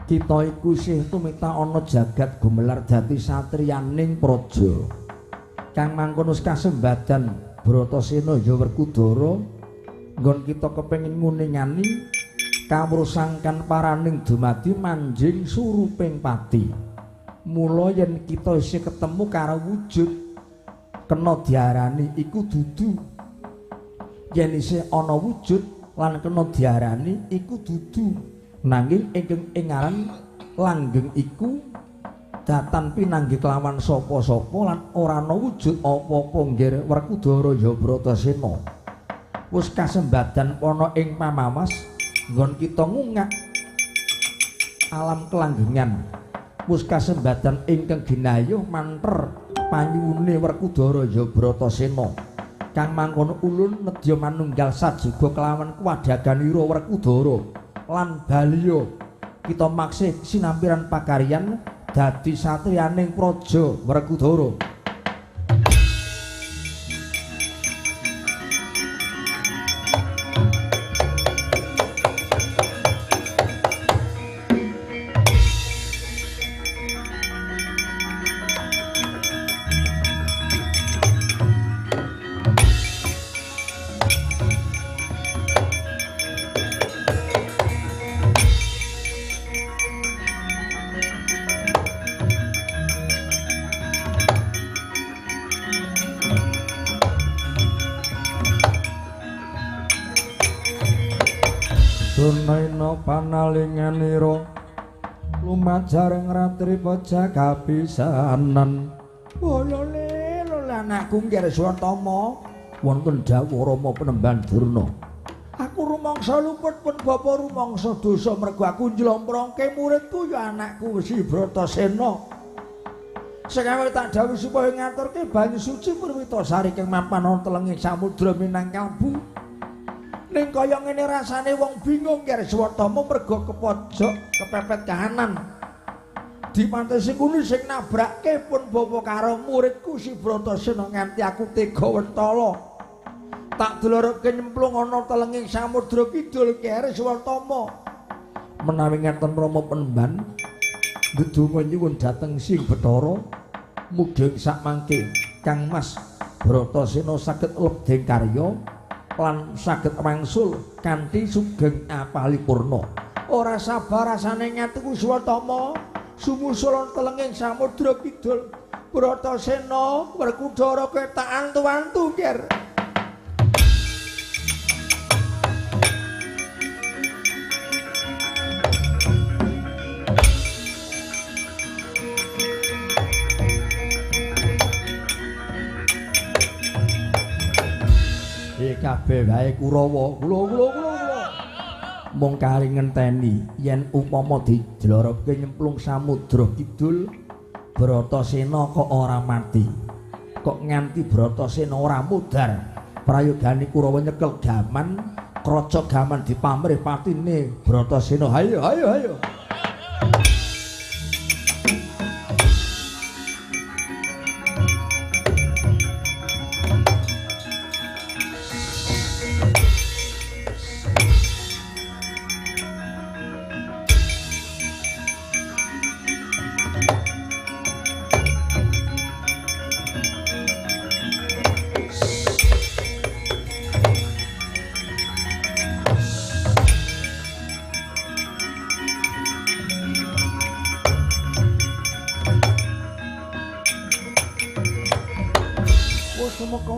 Kita iku isih tumita ana jagat gumelar dadi satriyaning praja. Kang mangkono wis kasembadan Bratasena ya Werkudara nggon kita kepengin nguningani kawruh sangkan paraning dumadi manjing suruping pati. Mula yen kita isih ketemu karo wujud kena diarani iku dudu. Yen isih ana wujud lan kena diarani iku dudu. Nanging ingkang ing aran langgeng iku datan pinanggih kelawan sapa-sapa lan ora ana wujud apa-apa nggih Werkudara ya Bratasena. Wis kasembadan ana ing pamawas nggon kita ngungak alam kelanggengan. Wis kasembadan ingkang ginayuh manter panyuwune Werkudara ya Bratasena. Kang mangkono ulun nedya manunggal sajiga kelawan kuwadaganira Werkudara lan baliya kita maksih sinampiran pakaryan dadi satriyaning praja Werkudara. Durnaina panalinganira lumajaring ratri pejah kapisanan. Bolole lho anakku nggih Swatama wonten dawuh Rama Penemban Durna. Aku rumangsa luput pun bapa rumangsa dosa mergo aku njlomprongke muridku ya anakku si Bratasena. Sekawe tak dawuh supaya ngaturke banyu suci Purwitasari kang mapan ana telenging samudra Minangkalbu. Ning kaya ngene rasane wong bingung karo Swatama mergo kepojok kepepet kahanan. Dipantesi kuwi sing nabrake pun bapa karo muridku si Bratasena nganti aku tega wentala. Tak dlorepke nyemplung ana telenging samudra kidul karo Swatama. Menawi ngaten Rama Penemban ndedonga nyuwun dhateng Sing Bathara mugi sak mangke Kang Mas Bratasena saged lebdeng karya lan saged wangsul kanthi sugeng apalipurna. Ora sabar rasane ngatiku Swatama sumusul telenging samudra kidul. Bratasena Werkudara kowe tak antu-antu nger. Kabeh wae Kurawa, kula kula kula kula. Mung kari ngenteni yen upama dijlorobke nyemplung samudra kidul, Bratasena kok ora mati. Kok nganti Bratasena ora mudhar. Prayogane Kurawa nyekel gaman, kraca gaman dipamrih patine Bratasena. Hayo hayo hayo.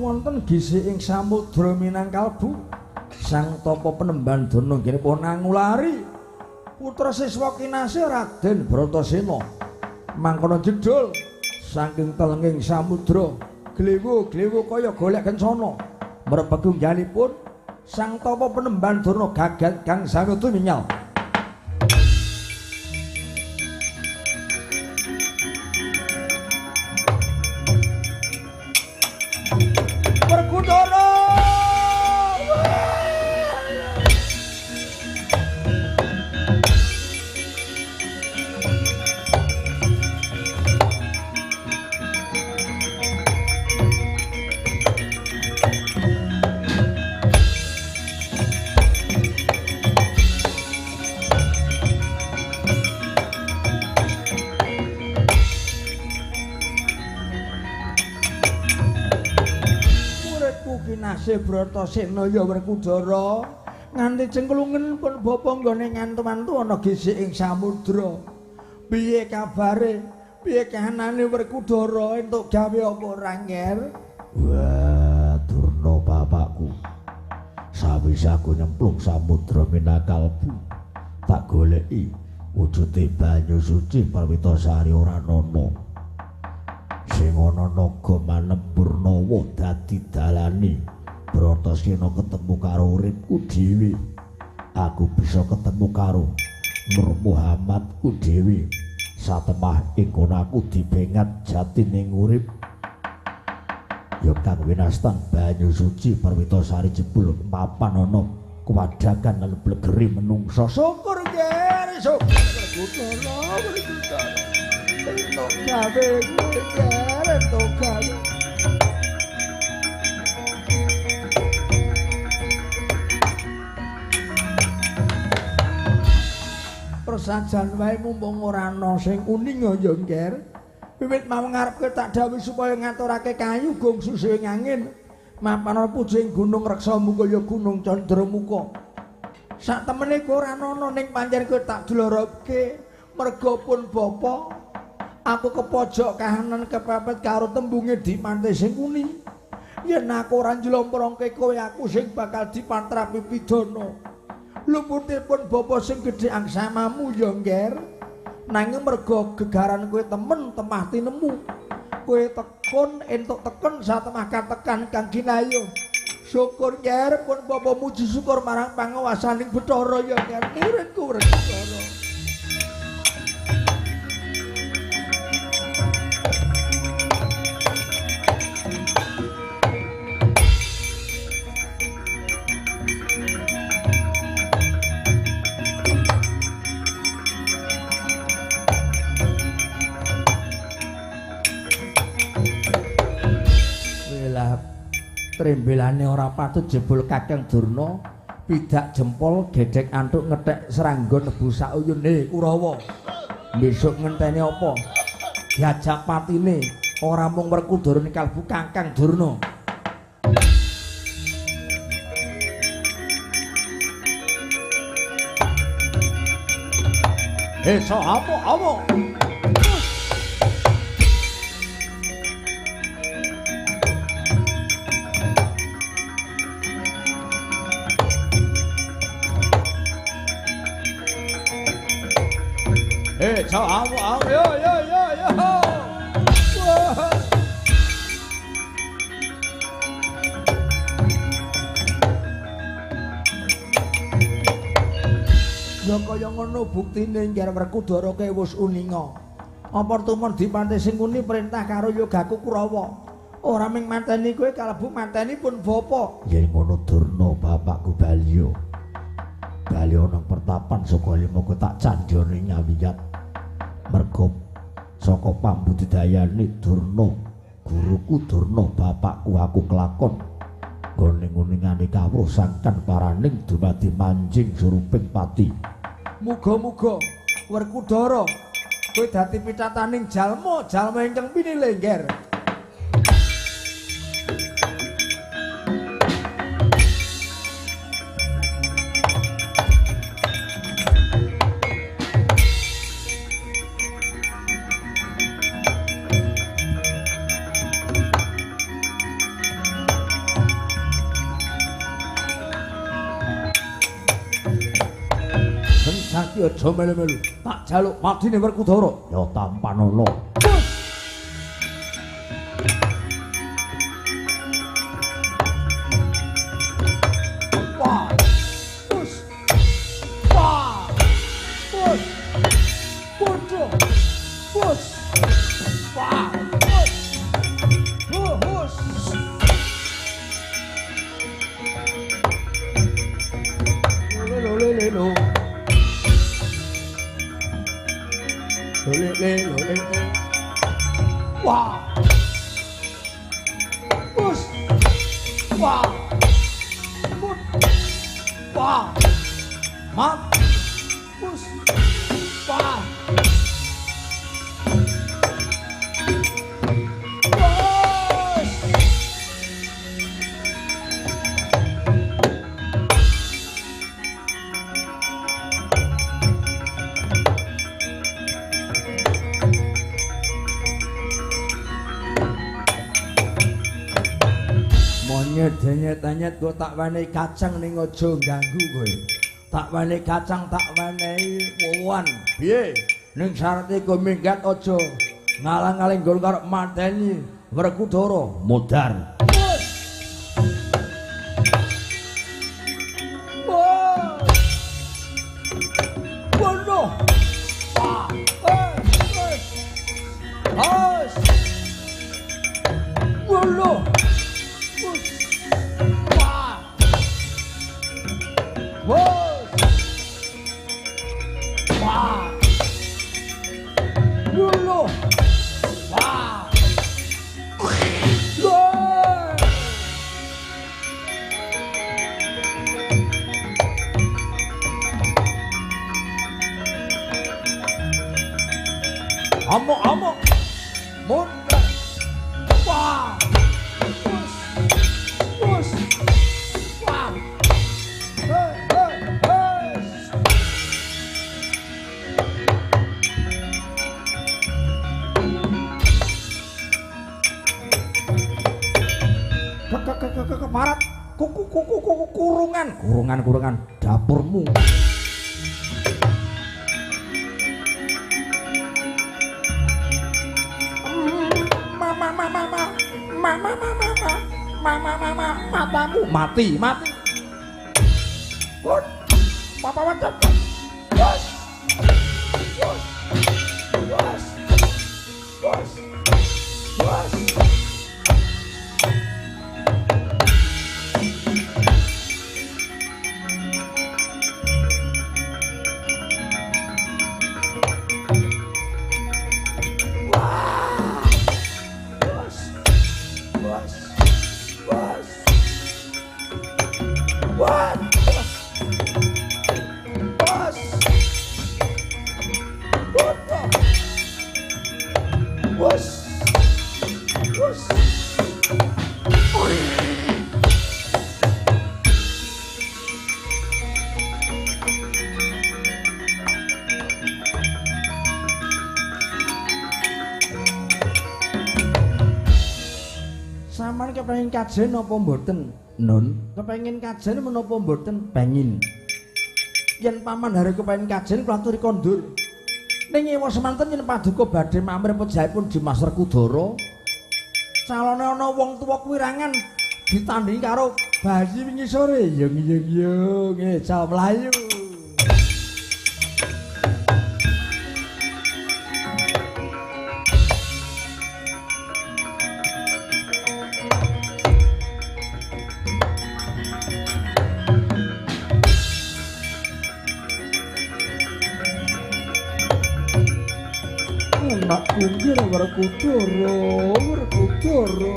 Wonten gisik ing samudra Minangkalbu Sang Tapa Penemban Durna nggih pun angulari putra siswa kinasih Raden Bratasena mangkono jedul saking telenging samudra glewu-glewu kaya golek kencana mrepegu nggalipun Sang Tapa Penemban Durna gagat kang samudra minyal. Werkudara! Nasib Bratasena ya Werkudara? Nganti cengklungen pun bapa nggone ngantu-antu ana gisik ing samudra. Piye kabare? Piye kahanane Werkudara entuk gawe apa ora, Nger? Wah, Durna bapakku. Sawise aku nyemplung samudra minakalbu, tak goleki wujude banyu suci Perwitasari ora ana. Sing ana naga manembur nawa dadi dalane Bratasena ketemu karo uripku dhewe. Aku bisa ketemu karo Nur Muhammadku dhewe. Satemah ing kono aku dibengat jatining urip. Ya kang winastan banyu suci Perwitasari jebul mapan ana kuwadakan lan blegeri menungsa. Syukur Nger, syukur Werkudara, Werkudara. Entuk gawe kowe, Nger, entuk gawe. Persajan wae mumpung ora ana sing uning ya, Nger. Wiwit mau ngarepke tak dawuhi supaya ngaturake kayu gong susuhe angin. Mapan ana puji Gunung Reksamuka ya Gunung Candramuka. Sak temene kowe ora ana ning pancen kowe tak dlorobke merga pun bapa. Aku kepojok kahanan kepepet karo tembunge Dimante sing uni. Yen aku ora njlomprongke kowe aku sing bakal dipantrapi pidana. Luputipun bapa sing gedhe angsamamu ya, Nger. Nanging merga gegaran kowe temen temah tinemu. Kowe tekun entuk teken satemah katekan kang ginayo. Syukur Nger, pun bapa muji syukur marang panguwasaning Bathara ya, Nger. Muridku Werkudara. Trembelane ora patut jebul Kakang Durna pidak jempol gedhek antuk ngethek serangga nebu sauyune Kurawa. Besok ngenteni apa? Diajak patine ora mung Werkudara kalbu Kakang Durna. So apa apa? Yo yo yo yo. Ya kaya ngono buktine Ngger Werkudara ke wis uninga. Apa tumon dipante sing uni perintah karo yogaku Kurawa. Ora ming mateni kowe kalebu mateni pun bapa. Yen ngono Durna bapakku baliyo. Baliyo nang pertapan saka lima tak candhane ngawiyat. Mergo saka pambudidayane Durna, guruku Durna bapakku aku kelakon nggone nguningane kawruh sangkan paraning dumadi manjing suruping pati. Muga-muga Werkudara kowe dadi pitataning jalma, jalma ingkang pinilih, Ngger. Saiki aja melu-melu, tak jaluk matine Werkudara. Ya tampanono. Wah. Bus. Wah. Bus. Bodoh. Bus. Wah. Bus. Bus. Lo lo lo lo. Le le le le. Wah. Bus. Wah. Put. Wah. Mat. Bus. Wah. Bus. Denyet-denyet kok tak wenehi kacang ning aja ganggu kowe. Tak wenehi kacang, tak wenehi wowoan. Piye? Ning syarate kowe minggat aja ngalang-aling nggon karo mateni Werkudara. Modar. Amok-amok. Mundar. Wah. Bus. Bus. Wah. Hei, hei, hei. Ke barat. Kuku kuku kuku kurungan. Kurungan kurungan dapurmu. Mama, mama, mama, mama, matamu mati, mati. Good. Papa macam. Bos, bos, bos, bos, bos. Sampeyan kepengin kajen napa mboten? Nun, kepengin kajen menapa mboten? Pengin. Yen paman hari kepengin kajen kula aturi kondur. Ning ewa semanten yen paduka badhe mamrih pejahipun Dimas Werkudara. Calone ana wong tuwa kuwirangan ditandingi karo bayi wingi sore. Yung yung yung, jam mlayu. Anakku nggih Werkudara, Werkudara.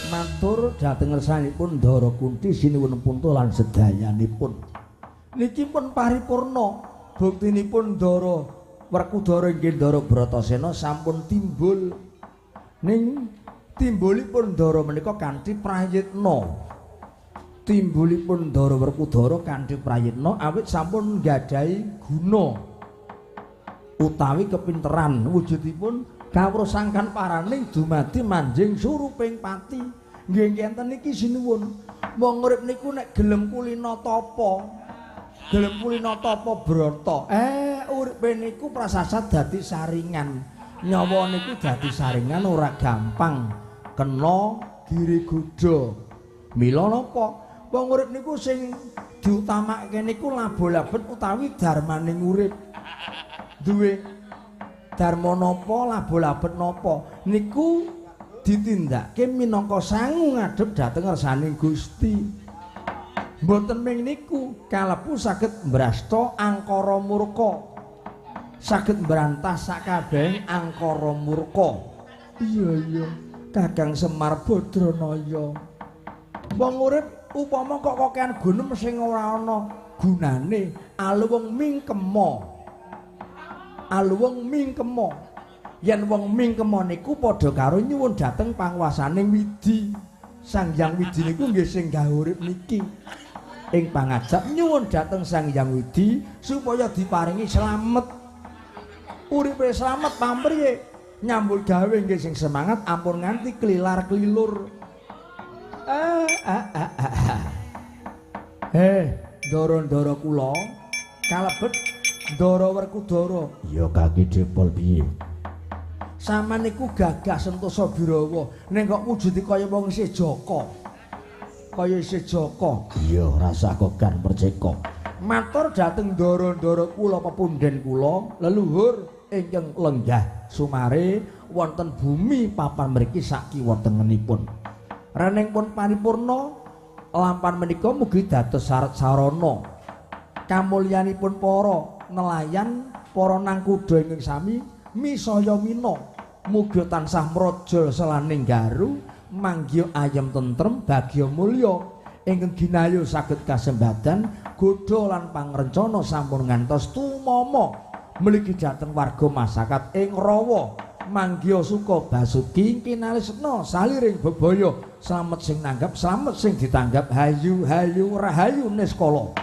Matur dhateng ngersanipun Ndara Kunthi sinuwun punta lan sedayanipun. Niki pun paripurna buktinipun Ndara Werkudara inggih Ndara Bratasena sampun timbul. Ning timbulipun Ndara menika kanthi prayitna. Timbulipun Ndara Werkudara kanthi prayitna awit sampun nggadahi guna utawi kepinteran wujudipun kawruh sangkan paraning dumadi manjing suruping pati. Nggih ngenten niki sinuwun. Wong urip niku nek gelem kulina tapa, gelem kulina tapa brata, uripe niku prasasat dadi saringan. Nyawa niku dadi saringan ora gampang kena giri godha. Mila napa wong urip niku sing diutamake niku labo-labet utawi darmaning urip. Duwe dharma napa, labo-labet napa niku ditindakke minangka sangu ngadhep dhateng ngersaning Gusti. Mboten ming niku kalebu saged mbrasta angkara murka. Saged mbrantas sakabehing angkara murka. Iya iya, Kakang Semar Badranaya. Wong urip upama kok kokean gunem sing ora ana gunane, aluwung mingkema. Aluwung mingkema. Yen wong mingkema niku padha karo nyuwun dhateng panguwasaning Widi. Sang Hyang Widi niku nggih sing gawe urip niki. Ing pangajap nyuwun dhateng Sang Hyang Widi supaya diparingi slamet. Uripe slamet pamriye? Nyambut gawe nggih sing semangat ampun nganti klilar-klilur. Ndara-ndara kula kalebet Ndara Werkudara. Ya kaki Depol piye? Sampeyan niku gagah sentosa birawa, ning kok wujude kaya wong isih jaka. Kaya isih jaka. Iya, rasah kokan perceka. Matur dhateng ndara-ndara kula pepundhen kula, leluhur ingkang lenggah sumare wonten bumi papan mriki sak kiwa tengenipun. Rening pun paripurna lampan menika mugi dados syarat sarana kamulyanipun para nelayan, para nangkuda ingkang sami misaya mina. Mugi tansah mrojol selaning garu, manggiya ayem tentrem bagya mulya ingkang ginayu saged kasembadan godha lan pangrencana sampun ngantos tumama mligi dhateng warga masyarakat ing rawa. Manggiya suka basuki kinalisna saliring bebaya, slamet sing nanggap slamet sing ditanggap, hayu hayu rahayu niskala.